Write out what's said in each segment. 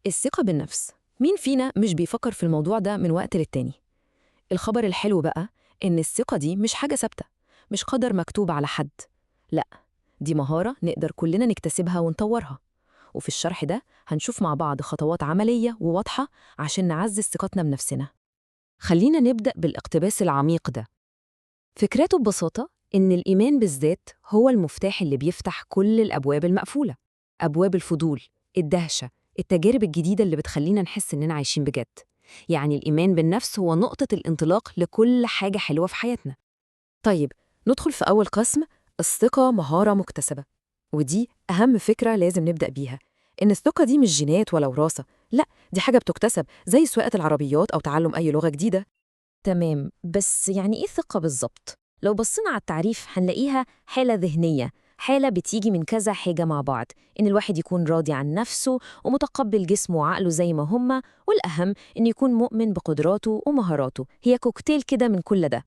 الثقة بالنفس، مين فينا مش بيفكر في الموضوع ده من وقت للتاني؟ الخبر الحلو بقى إن الثقة دي مش حاجة ثابتة، مش قدر مكتوب على حد، لأ، دي مهارة نقدر كلنا نكتسبها ونطورها. وفي الشرح ده هنشوف مع بعض خطوات عملية وواضحة عشان نعزز ثقتنا بنفسنا. خلينا نبدأ بالاقتباس العميق ده. فكرته ببساطة إن الإيمان بالذات هو المفتاح اللي بيفتح كل الأبواب المقفولة، أبواب الفضول، الدهشة، التجارب الجديدة اللي بتخلينا نحس إننا عايشين بجد. يعني الإيمان بالنفس هو نقطة الانطلاق لكل حاجة حلوة في حياتنا. طيب، ندخل في أول قسم، الثقة مهارة مكتسبة. ودي أهم فكرة لازم نبدأ بيها، إن الثقة دي مش جينات ولا وراثة، لا، دي حاجة بتكتسب زي سواقة العربيات أو تعلم أي لغة جديدة. تمام، بس يعني إيه ثقة بالظبط؟ لو بصينا على التعريف هنلاقيها حالة ذهنية، حالة بتيجي من كذا حاجة مع بعض، إن الواحد يكون راضي عن نفسه ومتقبل جسمه وعقله زي ما هما، والأهم إنه يكون مؤمن بقدراته ومهاراته. هي كوكتيل كده من كل ده.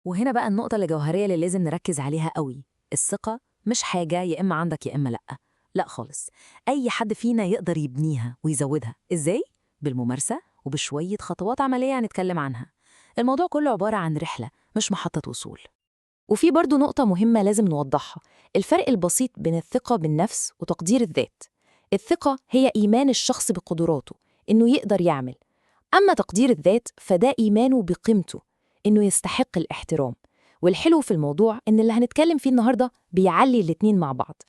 وهنا بقى النقطة الجوهرية اللي لازم نركز عليها قوي، الثقة مش حاجة يا إما عندك يا إما لأ، لأ خالص. أي حد فينا يقدر يبنيها ويزودها، إزاي؟ بالممارسة وبشوية خطوات عملية هنتكلم عنها. الموضوع كله عبارة عن رحلة مش محطة وصول. وفي برضو نقطة مهمة لازم نوضحها، الفرق البسيط بين الثقة بالنفس وتقدير الذات. الثقة هي إيمان الشخص بقدراته، إنه يقدر يعمل. أما تقدير الذات فده إيمانه بقيمته، إنه يستحق الاحترام. والحلو في الموضوع إن اللي هنتكلم فيه النهاردة بيعلي الاتنين مع بعض.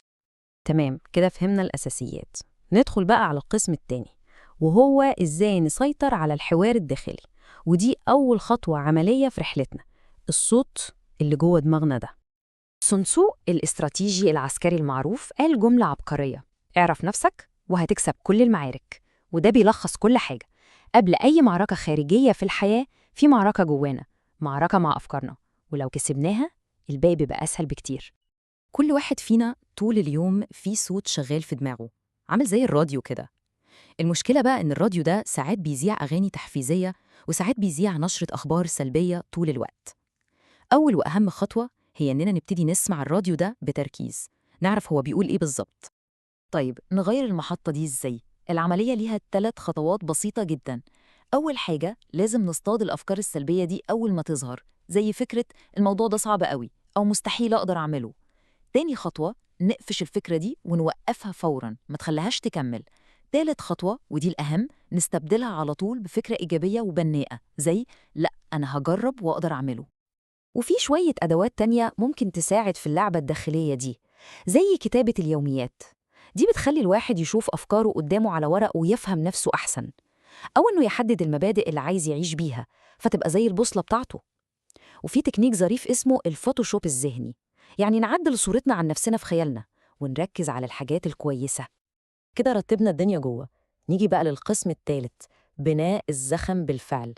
تمام، كده فهمنا الأساسيات. ندخل بقى على القسم التاني، وهو إزاي نسيطر على الحوار الداخلي. ودي أول خطوة عملية في رحلتنا، الصوت اللي جوه دماغنا ده. سونسو الاستراتيجي العسكري المعروف قال جملة عبقرية، اعرف نفسك وهتكسب كل المعارك. وده بيلخص كل حاجة. قبل أي معركة خارجية في الحياة في معركة جوانا، معركة مع أفكارنا، ولو كسبناها الباقي بيبقى أسهل بكتير. كل واحد فينا طول اليوم في صوت شغال في دماغه، عامل زي الراديو كده. المشكلة بقى إن الراديو ده ساعات بيذيع أغاني تحفيزية وساعات بيذيع نشرة أخبار سلبية طول الوقت. أول وأهم خطوة هي إننا نبتدي نسمع الراديو ده بتركيز، نعرف هو بيقول إيه بالظبط. طيب نغير المحطة دي إزاي؟ العملية ليها 3 خطوات بسيطة جداً. أول حاجة لازم نصطاد الأفكار السلبية دي أول ما تظهر، زي فكرة الموضوع ده صعب قوي أو مستحيل أقدر أعمله. تاني خطوة نقفش الفكرة دي ونوقفها فوراً، ما تخليهاش تكمل. تالت خطوة ودي الأهم، نستبدلها على طول بفكرة إيجابية وبناءة، زي لأ أنا هجرب وأقدر أعمله. وفي شوية أدوات تانية ممكن تساعد في اللعبة الداخلية دي، زي كتابة اليوميات. دي بتخلي الواحد يشوف أفكاره قدامه على ورق ويفهم نفسه أحسن، أو إنه يحدد المبادئ اللي عايز يعيش بيها فتبقى زي البوصلة بتاعته. وفي تكنيك ظريف اسمه الفوتوشوب الذهني، يعني نعدل صورتنا عن نفسنا في خيالنا ونركز على الحاجات الكويسة. كده رتبنا الدنيا جوه. نيجي بقى للقسم الثالث، بناء الزخم بالفعل.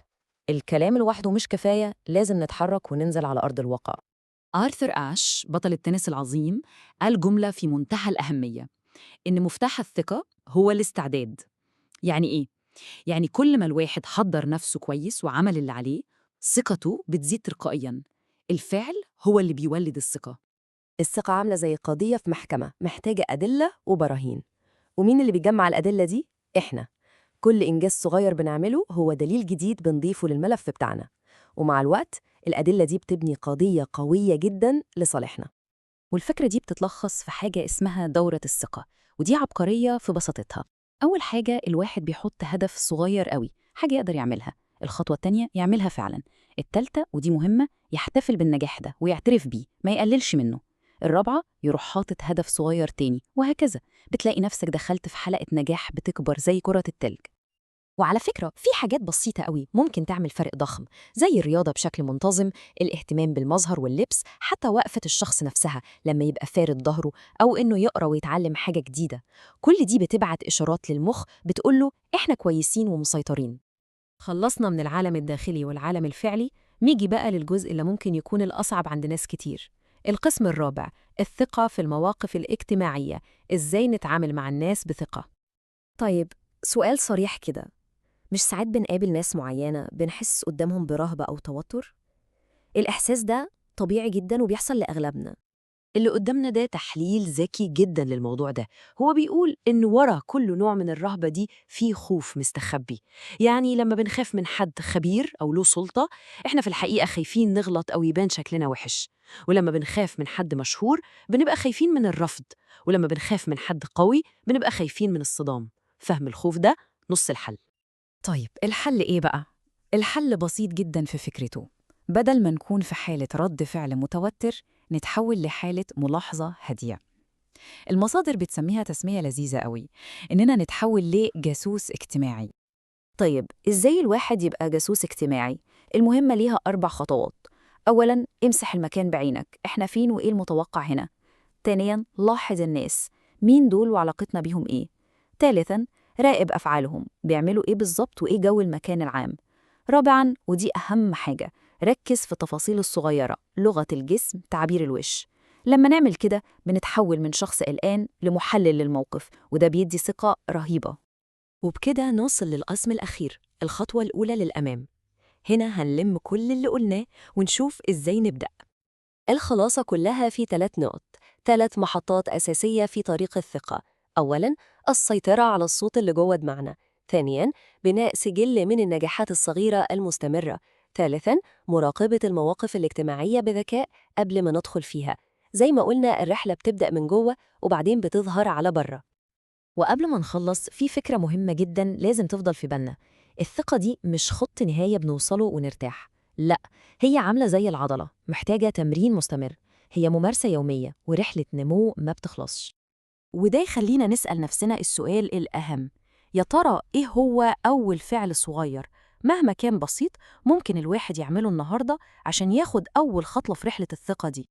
الكلام لوحده مش كفاية، لازم نتحرك وننزل على أرض الواقع. آرثر آش بطل التنس العظيم قال جملة في منتهى الأهمية، إن مفتاح الثقة هو الاستعداد. يعني إيه؟ يعني كل ما الواحد حضر نفسه كويس وعمل اللي عليه، ثقته بتزيد تلقائياً. الفعل هو اللي بيولد الثقة. الثقة عاملة زي قضية في محكمة، محتاجة أدلة وبراهين. ومين اللي بيجمع الأدلة دي؟ إحنا. كل إنجاز صغير بنعمله هو دليل جديد بنضيفه للملف بتاعنا، ومع الوقت الأدلة دي بتبني قضية قوية جدا لصالحنا. والفكرة دي بتتلخص في حاجة اسمها دورة الثقة، ودي عبقرية في بساطتها. أول حاجة الواحد بيحط هدف صغير قوي، حاجة يقدر يعملها. الخطوة التانية يعملها فعلا. التالتة ودي مهمة، يحتفل بالنجاح ده ويعترف بيه، ما يقللش منه. الرابعة يروح حاطط هدف صغير تاني، وهكذا. بتلاقي نفسك دخلت في حلقة نجاح بتكبر زي كرة التلج. وعلى فكرة في حاجات بسيطة قوي ممكن تعمل فرق ضخم، زي الرياضة بشكل منتظم، الاهتمام بالمظهر واللبس، حتى وقفة الشخص نفسها لما يبقى فارد ظهره، أو إنه يقرأ ويتعلم حاجة جديدة. كل دي بتبعت إشارات للمخ بتقوله إحنا كويسين ومسيطرين. خلصنا من العالم الداخلي والعالم الفعلي، نيجي بقى للجزء اللي ممكن يكون الأصعب عند ناس كتير، القسم الرابع، الثقة في المواقف الاجتماعية، إزاي نتعامل مع الناس بثقة. طيب، سؤال صريح كده، مش ساعات بنقابل ناس معينة بنحس قدامهم برهبة أو توتر؟ الإحساس ده طبيعي جدا وبيحصل لأغلبنا. اللي قدامنا ده تحليل ذكي جدا للموضوع ده. هو بيقول إن ورا كل نوع من الرهبة دي في خوف مستخبي. يعني لما بنخاف من حد خبير أو له سلطة، إحنا في الحقيقة خايفين نغلط أو يبان شكلنا وحش. ولما بنخاف من حد مشهور بنبقى خايفين من الرفض، ولما بنخاف من حد قوي بنبقى خايفين من الصدام. فهم الخوف ده نص الحل. طيب الحل إيه بقى؟ الحل بسيط جدا في فكرته. بدل ما نكون في حالة رد فعل متوتر، نتحول لحالة ملاحظة هادية. المصادر بتسميها تسمية لذيذة قوي، إننا نتحول لجاسوس اجتماعي. طيب إزاي الواحد يبقى جاسوس اجتماعي؟ المهمة ليها 4 خطوات. أولاً، امسح المكان بعينك، إحنا فين وإيه المتوقع هنا. ثانياً، لاحظ الناس، مين دول وعلاقتنا بيهم إيه. ثالثاً، راقب أفعالهم، بيعملوا إيه بالظبط وإيه جو المكان العام. رابعاً، ودي أهم حاجة، ركز في التفاصيل الصغيرة، لغة الجسم، تعابير الوش. لما نعمل كده بنتحول من شخص قلقان لمحلل للموقف، وده بيدي ثقة رهيبة. وبكده نوصل للقسم الأخير، الخطوة الأولى للأمام. هنا هنلم كل اللي قلناه ونشوف إزاي نبدأ. الخلاصة كلها في 3 نقط، 3 محطات أساسية في طريق الثقة. أولاً، السيطرة على الصوت اللي جوه دماغنا. ثانياً، بناء سجل من النجاحات الصغيرة المستمرة. ثالثاً، مراقبة المواقف الاجتماعية بذكاء قبل ما ندخل فيها. زي ما قلنا، الرحلة بتبدأ من جوه وبعدين بتظهر على بره. وقبل ما نخلص، في فكرة مهمة جدا لازم تفضل في بالنا. الثقة دي مش خط نهاية بنوصله ونرتاح، لا، هي عاملة زي العضلة، محتاجة تمرين مستمر. هي ممارسة يومية ورحلة نمو ما بتخلصش. وده يخلينا نسأل نفسنا السؤال الأهم، يا ترى إيه هو أول فعل صغير مهما كان بسيط ممكن الواحد يعمله النهاردة عشان ياخد أول خطوة في رحلة الثقة دي؟